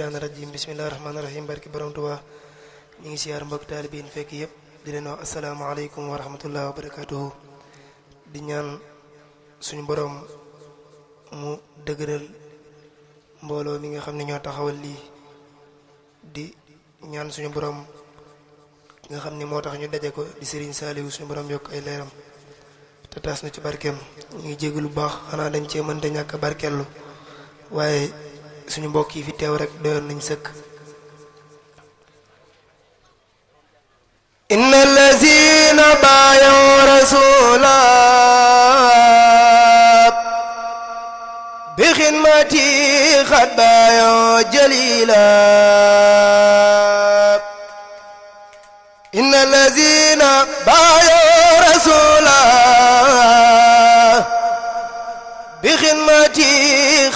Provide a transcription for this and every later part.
rajim bismillahirrahmanirrahim barki borom Tuubaa ñi ngi siyaar mbokk taalibe yi fekk yépp di leen wax assalaamu alaykum wa rahmatullahi wa barakatuhu di ñaan suñu borom mu dëgëral mbooloo mi nga xam ne ñoo taxawal lii di ñaan suñu borom nga xam ne moo tax ñu daje ko di Serigne Saliou suñu borom yokk ay leeram te taas na ci barkeem ñu ngi jégg lu baax xanaa dañ cee mënta ñàkk barkeelu waaye suñu mbokk yi fi teew rek doyoon nañ sëkk innal lazina baayaw rasula bi xidmati xad baayaw jalila innal lazina baayaw rasula bi xidmati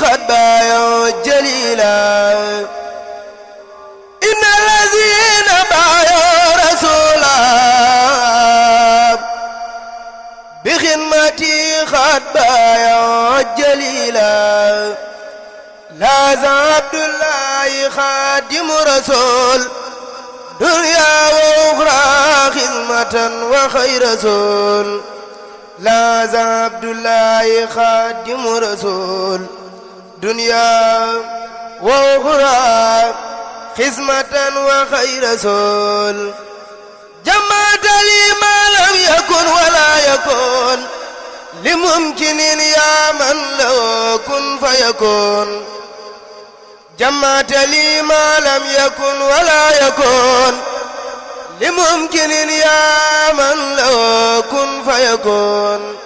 xad baayaw jalila inna lazina baayaw rasula bi xidmati xad baayaw jalila laaza abdullahi xaadimu rasul dunya wa uxra xidmatan wa xayr rasul laaza abdullahi xaadimu rasul dunya wa uxra xidmatan wa xayr rasul jamaata li ma lam yakun wala yakun li mumkinin yaa man lahu kun fa yakun jamaata li ma lam yakun wala yakun لممكن يا من له كن فيكون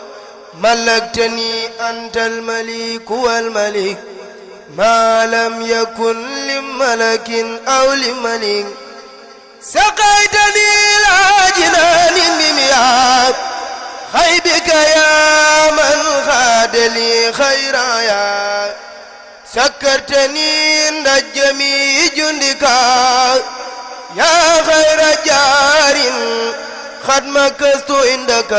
ملكتني أنت الملك والملك ما لم يكن لملك أو لملك سقيتني إلى جنان بمياه خيبك يا من خاد لي خيرا يا سكرتني عند جميع جندك يا خير جار قد مكثت عندك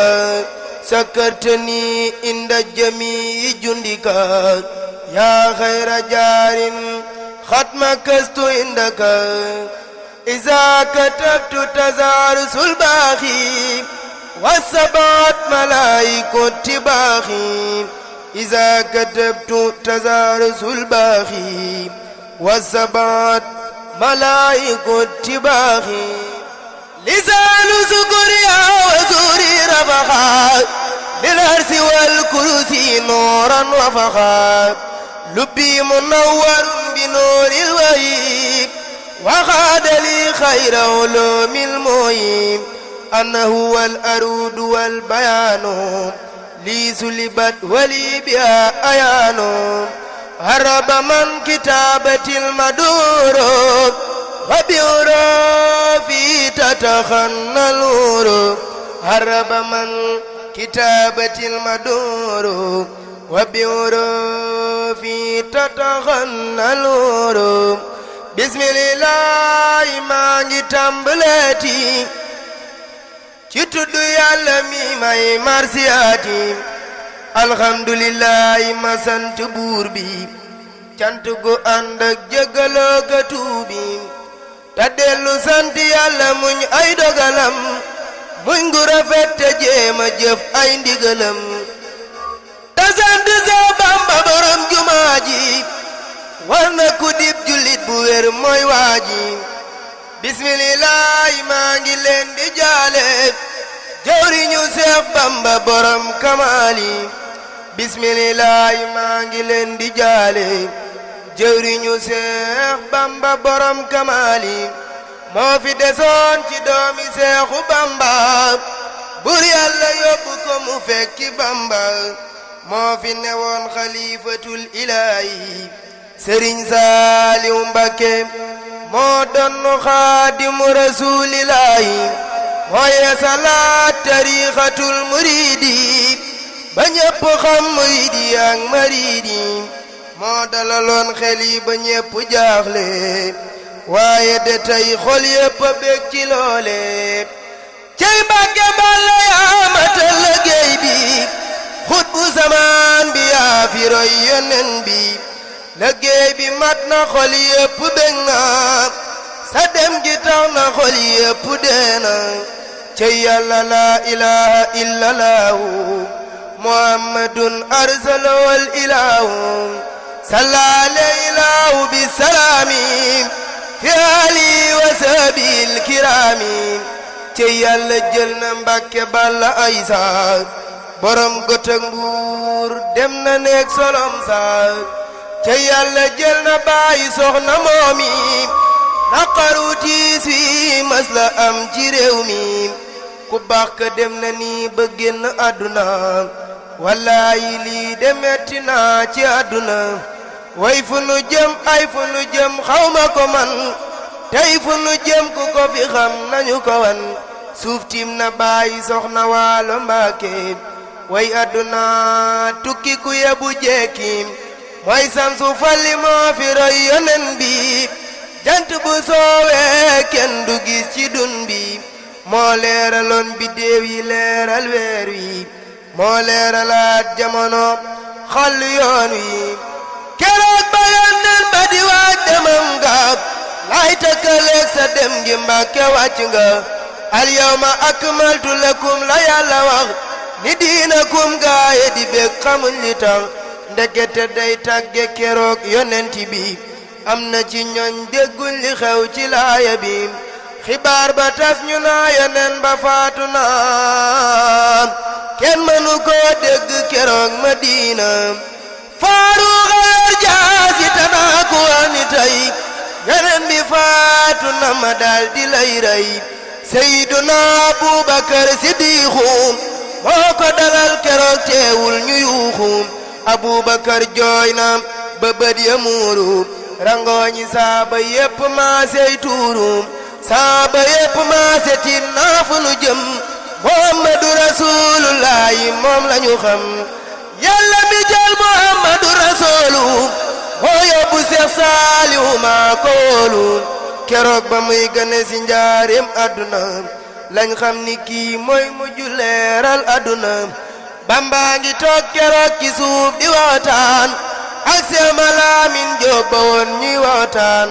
سكرتني عند جميع جندك يا خير جار قد مكثت عندك إذا كتبت تزارس الباخي والسبعة ملائكة باخي إذا كتبت تزارس الباخي والسبعة ملائكة تباخي لسان سكريا وزوري رفخا بالعرس والكرسي نورا وفخا لبي منور بنور الوهيب وخاد لي خير علوم المهيب أنه هو الأرود والبيان لي سلبت ولي بها أيان هرب من كتابة المدور وبعرفي تتخنى النور هرب من كتابة المدور وبعرفي تتخنى النور بسم الله ما تمبلتي ci tuddu Yàlla mi may marsiyaati alhamdulillahi ma sant buur bi cant gu ànd ak jégaloo ga tuubi te dellu sant Yàlla muñ ay dogalam muñ gu rafet te jéema jëf ay ndigalam te sant Seex Bamba borom jumaa ji war na ku dib jullit bu wér mooy waaji bismillahi maa ngi leen di jaale jawriñu Seex Bamba borom kamaali bismillahi maa ngi leen di jaale jëwriñu Seex Bamba borom kamaali moo fi desoon ci doomi Seexu Bamba bur Yàlla yóbbu ko mu fekki Bamba moo fi newoon xalifatul ilaahi Sëriñ Saaliw Mbakke moo donnu xaadimu rasuulillaahi mooy salaat tariixatul muriidi ba ñépp xam muridi ak maridi moo dalaloon xel yi ba ñépp jaaxle waaye de tey xol yépp a bég ci loole cey Mbàkke Balla yaa matal liggéey bi xut bu zamaan bi yaa fi roy yonen bi liggéey bi mat na xol yépp bég na sa dem gi tax na xol yépp dee na ca yàlla la ilaha illallahu muhammadun arsalawal ilahu salla alayhi bisalaami fi ali wa sabil kirami ca yàlla jël na Mbàkke Balla Aysa borom Gotek Mbuur dem na neeg solom sa ca yàlla jël na bàyyi soxna moomi naqaru tiis wi mas la am ci réew mi ku baax ka dem na ni ba génn àdduna wallaayi lii de metti na ci àdduna way fu nu jëm ay fu nu jëm xawma ko man tey fu nu jëm ku ko fi xam nañu ko wan suuf tiim na bàyyi soxna Waalo Mbàkke way àdduna tukki ku yebu jekki mooy samsu falli moo fi roy yonen bi jant bu soowee kenn du gis ci dun bi moo leeraloon biddéew yi leeral weer wi moo leeralaat jamono xal yoon wi keroog ba yonen ba di waaj demam nga lay tëkkaleeg sa dem gi Mbàkke wàcc nga al yawma akmaltu lakum la yàlla wax ni diinakum gaaye di bég xamuñ li tax ndekete day tàgge keroog yonent bi am na ci ñooñ dégguñ li xew ci laaya bi xibaar ba tas ñu naa yonen ba faatu na kenn mënu koo dégg keroog Madina faaru xaar jaasi tanaa ku wani tey yonen bi faatu na ma daal di lay rey Seyduna Abubakar Siddiqu moo ko dalal keroog teewul ñu yuuxu Abubakar jooy na ba bët ya muuru rangooñi saaba yépp maasey tuuru saaba yépp maase tin naa fu nu jëm Muhammadu Rasulullahi moom lañu xam yàlla mi jël Muhammadu Rasulu moo yóbbu Seex Saaliwu maa ko wóolu keroog ba muy gane si njaareem àdduna lañ xam ni kii mooy mujju leeral àdduna Bamba ngi toog keroog ci suuf di waxtaan ak Seex Malaamin Jóob ba woon ñuy waxtaan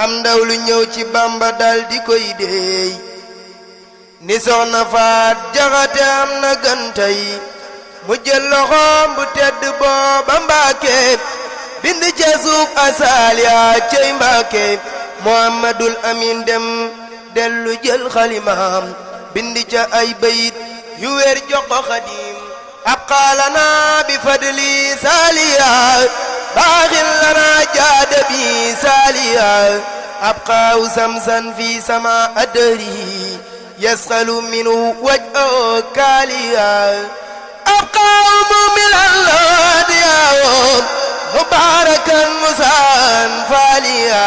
am ndaw lu ñëw ci Bamba dal di koy deey ni soxna Faat Jaxate am na gantay mu jël loxoom bu tedd booba Mbàkke bind ca suuf asaaliya cey Mbàkke Muhammadul Amin dem dellu jël xalimaam bind ca ay bayit yu wér jox ko Xaadim abqaa lanaa bi fadli saaliya baaxin lanaa jaada bi saaliya abqaahu samsan fi sama adri yasxalu minhu waj'u kaaliya abqaahu mumilan laadiyaawoo mubaarakan musaan faaliya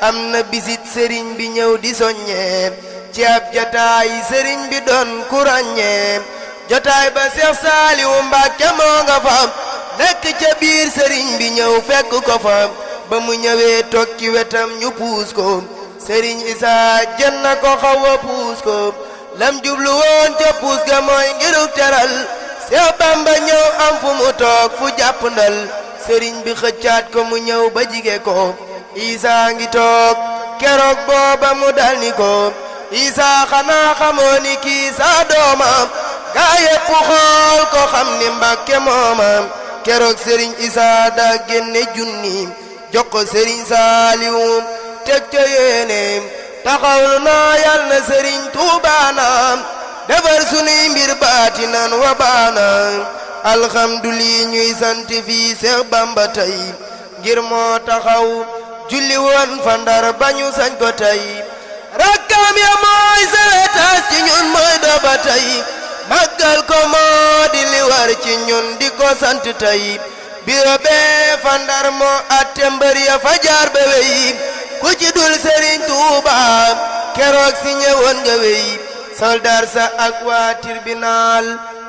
am na bisit sëriñ bi ñëw di soññee ci ab jotaay sëriñ bi doon ku ràññee jotaay ba Seex Saaliwu Mbàkke moo nga fa nekk ca biir sëriñ bi ñëw fekk ko fa ba mu ñëwee toog ci wetam ñu puus ko sëriñ Isaa jën na ko xaw a puus ko lam jublu woon ca puus ga mooy ngiruk teral Seex Bamba ñëw am fu mu toog fu jàpp ndal sëriñ bi xëccaat ko mu ñëw ba jige ko Isaa ngi toog keroog booba mu dal ni ko Isaa xanaa xamoo ni kii saa doomam gaa yépp xool ko xam ni Mbàkke moomam keroog sëriñ Isaa daa génne junni jox ko sëriñ Saaliwu teg ca yéeneem taxawlu naa yal na sëriñ Tuubaanaam defar sunuy mbir baatinan wa baanam alxamdulillah ñuy sant fii Seex Bamba tey ngir moo taxaw julli woon fa Ndar bañu sañ ko tey rakkam ya mooy sawetaas ci ñun mooy doba tey màggal ko moo di li war ci ñun di ko sant tey biro bee fa Ndar moo atte mbër ya fa jaar ba wey ku ci dul Sëriñ Tuuba keroog si ñëwoon nga wey soldar sa ak waa tribunal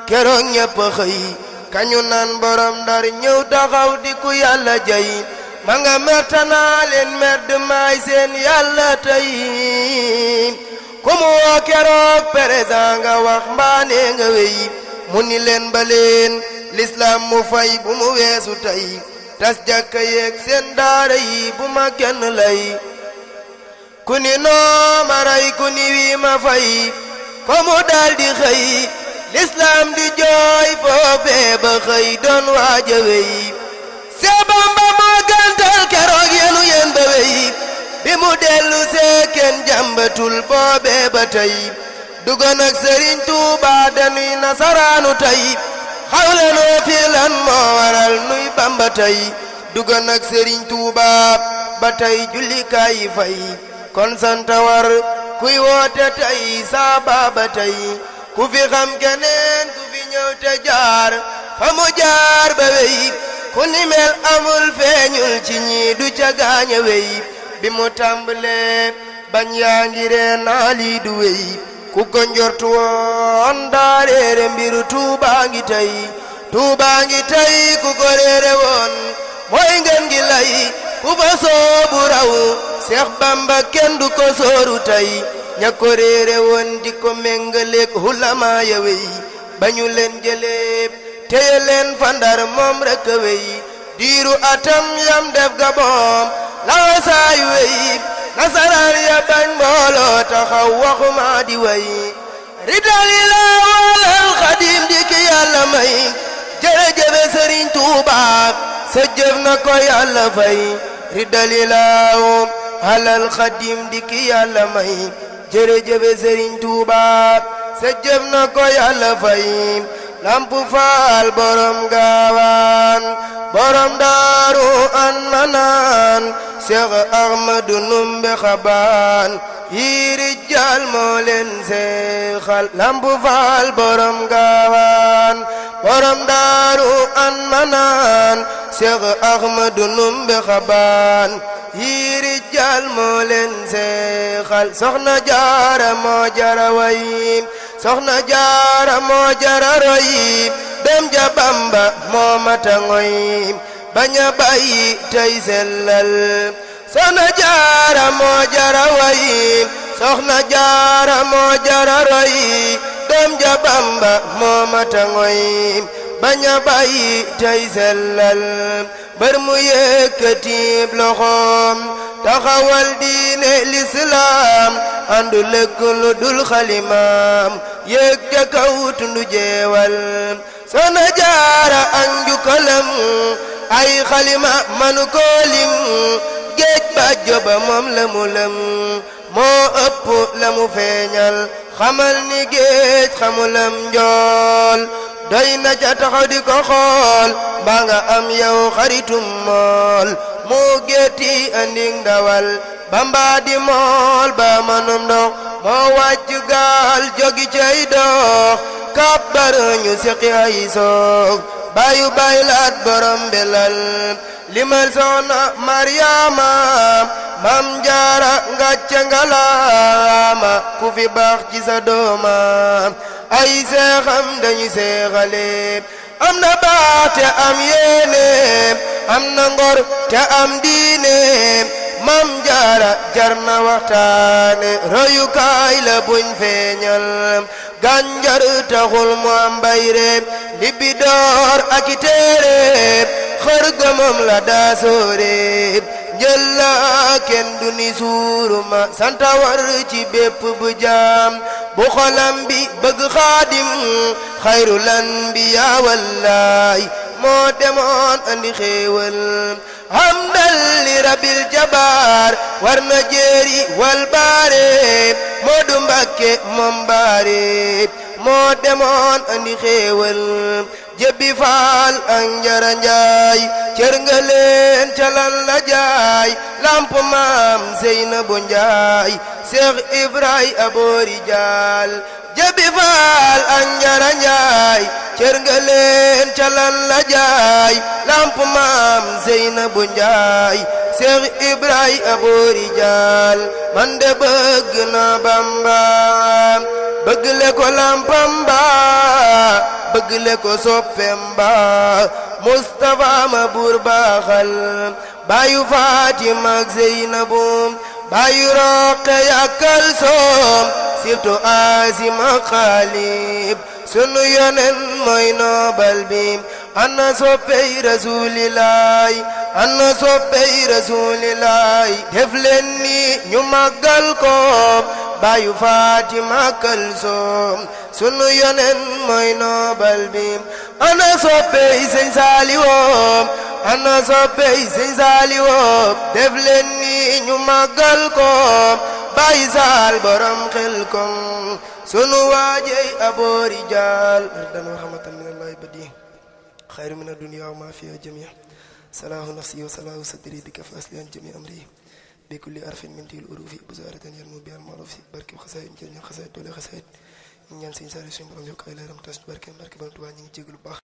keroog ñëpp xëy kañu naan borom Ndar ñëw taxaw di ku yàlla jay ma nga mertanaa leen merd maay seen yàlla tey ku mu woo keroog président nga wax mbaane nga wey mu ni leen ba leen l'islam mu fay bu mu weesu tey tas jàkka yeeg seen daara yi bu ma kenn lay ku ni noo ma rey ku ni wii ma fay ko mu daldi xëy lislaam di jooy foofee ba xëy doon waaja wey Seex Bamba moo gàntal keroog yenu yen ba wey bi mu dellu see kenn jàmbatul boobee ba tey dugan ak Sëriñ Tuubaa danuy nasaraanu tey xawlanoo fi lan moo waral nuy Bamba tey dugan ak Sëriñ Tuubaa ba tey jullikaay yi fay kon santa war kuy woote tey saaba ba tey ku fi xam keneen ku fi ñëw te jaar fa mu jaar ba wey ku ni mel amul feeñul ci ñi du ca gaaña wey bi mu tàmbalee bañ yaa ngi ree naa lii du wey ku ko njortu woon daa réere mbiru Tuubaa ngi tey Tuubaa ngi tey ku ko réere woon mooy ngeen gi lay ku fa soobu raw Seex Bamba kenn du ko sooru tey ña ko réere woon di ko méngaleek hulamaa ya wey ba ñu leen jëlee téye leen fa Ndar moom rekk wey diiru atam yam def Gabon lawa saay wey nasaraan ya bañ mbooloo taxaw waxuma di wey ridali la walal Xadim di ki Yàlla may jërëjëfe Sëriñ Tuubaa sa jëf na ko Yàlla fay ridali la walal Xadim di ki Yàlla may jërëjëfe Sëriñ Tuubaa sa jëf na ko Yàlla fay Lamp Faal borom gaawaan borom daaru an manaan Seex Ahmadu Numbe Xabaan yi rijal moo leen seexal Lamp Faal borom gaawaan borom daaru an manaan Seex Ahmadu Numbe Xabaan yi rijal moo leen seexal Soxna Jaara moo jara way Soxna Jaara moo jara roy dem ja Bamba moo mata ngoy baña bàyyi tey sellal Soxna Jaara moo jara way Soxna Jaara moo jara roy dem ja Bamba moo mata ngoy baña bàyyi tey sellal bër mu yëkkati loxoom taxawal diine lislaam andu lekk lu dul xalimaam yëg ca kaw tundu jeewal Soxna Jaara ak njukkalam ay xalima manu ko lim géej ba joba moom la mu lëm moo ëpp la mu feeñal xamal ni géej xamulam njool doy na ca taxaw di ko xool mbaa nga am yow xaritum mool moo géeti andi ndawal Bamba di mool ba manum ndox moo wàcc gaal jogi cay dox kabbar ñu seqi ay soog bayu baylaat borom belal limal Soxna Maryaama Mam Jaara ngàcce ngalaama ku fi baax ci sa dooma ay seexam dañu seexale am na baax te am yéene am na ngor te am diine Mam Jaara jar na waxtaane royukaay la buñ feeñal gànjar taxul mu am bayre libidoor ak i téere xër ga moom la daa sóore njël la kenn du ni suuruma santa war ci bépp bu jaam bu xolam bi bëgg Xaadim xayrul anbiyaa wallaay moo demoon andi xéewal hamdal li rabbil jabaar war na jéeri wal baare moo du Mbàkke moom baare moo demoon andi xéewal jébbi faal ak njara njaay cër nga leen ca lan la jaay lamp maam Seynabu Njaay Seex Ibrahima aboori jaal jébbi faal ak njara njaay cër nga leen ca lan la jaay lamp maam Seynabu Njaay Seex Ibrahima aboori jaal man de bëgg na Bamba bëgg le ko lampam ba bëgg le ko soppem ba Mustafa ma buur baaxal baayu Fatima ak Zeynabu baayu Roqaya ak Kalsoom surtout Asima Xaalib sunu yonen mooy noobal bi ana soppey rasulilaay ana soppey rasulilaay def leen ni ñu màggal ko baayu Fatima Kalsoom sunu yonen mooy noobal bi ana soppey Sëñ Saaliwu ana soppey Sëñ Saaliwu def leen ni ñu màggal ko baay saal borom xel kom sunu waajey aboori jaal dan wa rahmatan min allahi badi xayru min adunya wa ma fiha jamia salahu nafsi wa salahu sadri bika fa aslihan jami amri bi kulli arfin min til urufi busaratan yarmu bi al marufi barke xasaayid njëriñ xasaayid doole xasaayid ñu ñaan Sëñ Saaliw suñu borom yokk ay leeram tas barke ba Tuubaa ñu ngi jégalu baax